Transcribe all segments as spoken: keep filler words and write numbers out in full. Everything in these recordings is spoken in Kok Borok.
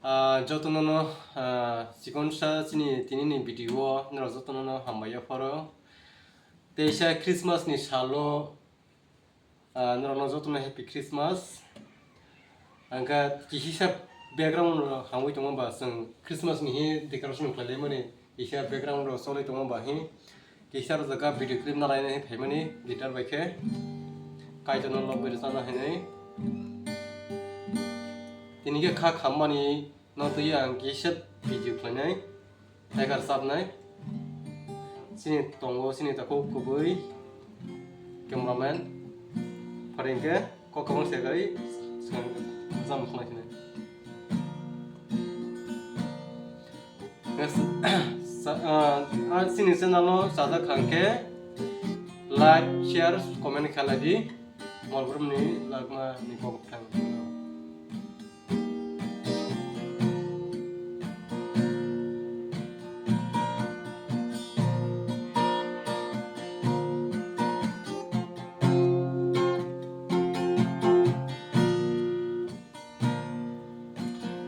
Ah, jotono no, ah, chikonsa chini tini ni video o norok jotono no hambai yapharo. Teisa Christmas ni salo, ah, norok no jotono Happy Christmas. Angkha kihisa background rok hamwi tongma ba chwng Christmas ni hi decoration khlai laimani. Kisa background rok cholwi tongma ba hi kisa rok jaga video clip na laina hi phaimani guitar bai khe Kaitor no lobwi rwchapna hinwi. Tini khe kha khammani no twi ang kisa video khlainai, tiger chapnai. Chini tongo chini takhuk kubui cameraman, pharing khe kok kwbang se kai swkang jam khlai sinai. Yes, sa-, ah, ah, chini channel no sajak kha hwnkhe like, share, comment khalai di. Mol brum ni lakma ni kok thang.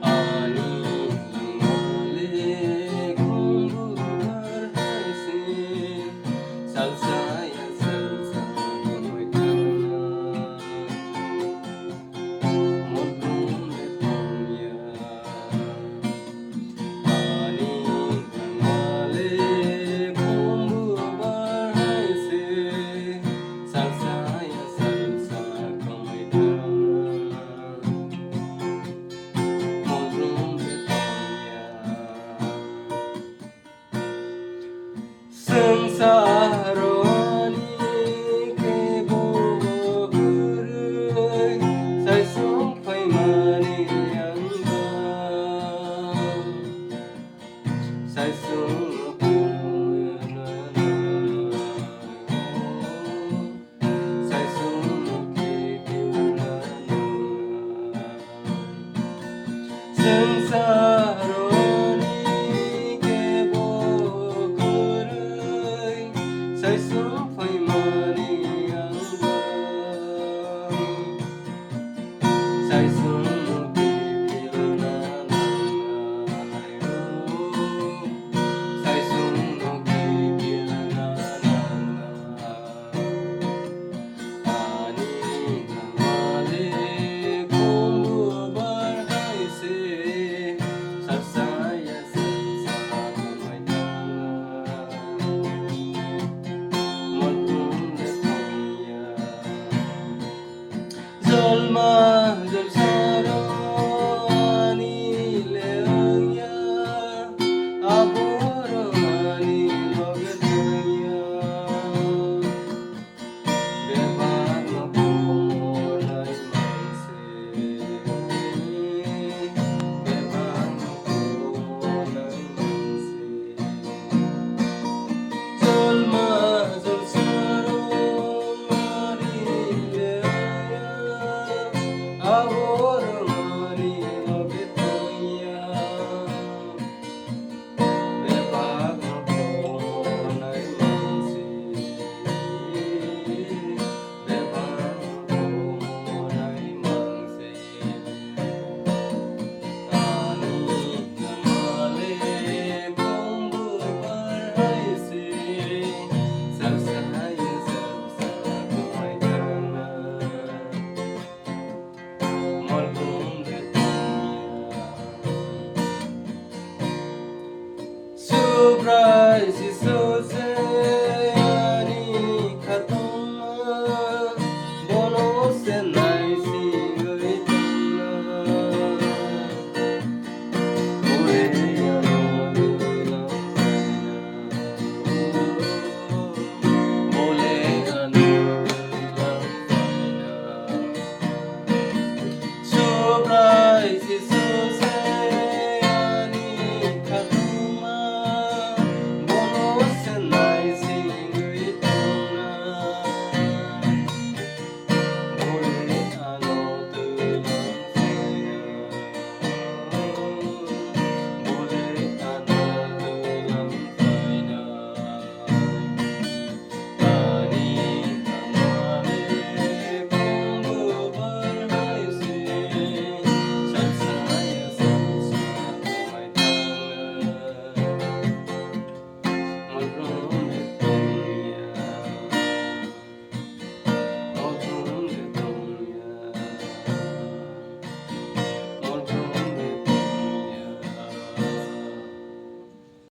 Ani langmale khumbu bar hai se, salsa ya salsa, komoi thangna, modrumle tongya. Ani langmale khumbu bar hai se, salsa ya salsa, komoi thangna. Swngcharoni kebo kwrwi saisung phaimani ang ba. Saisung phaimani ang ba.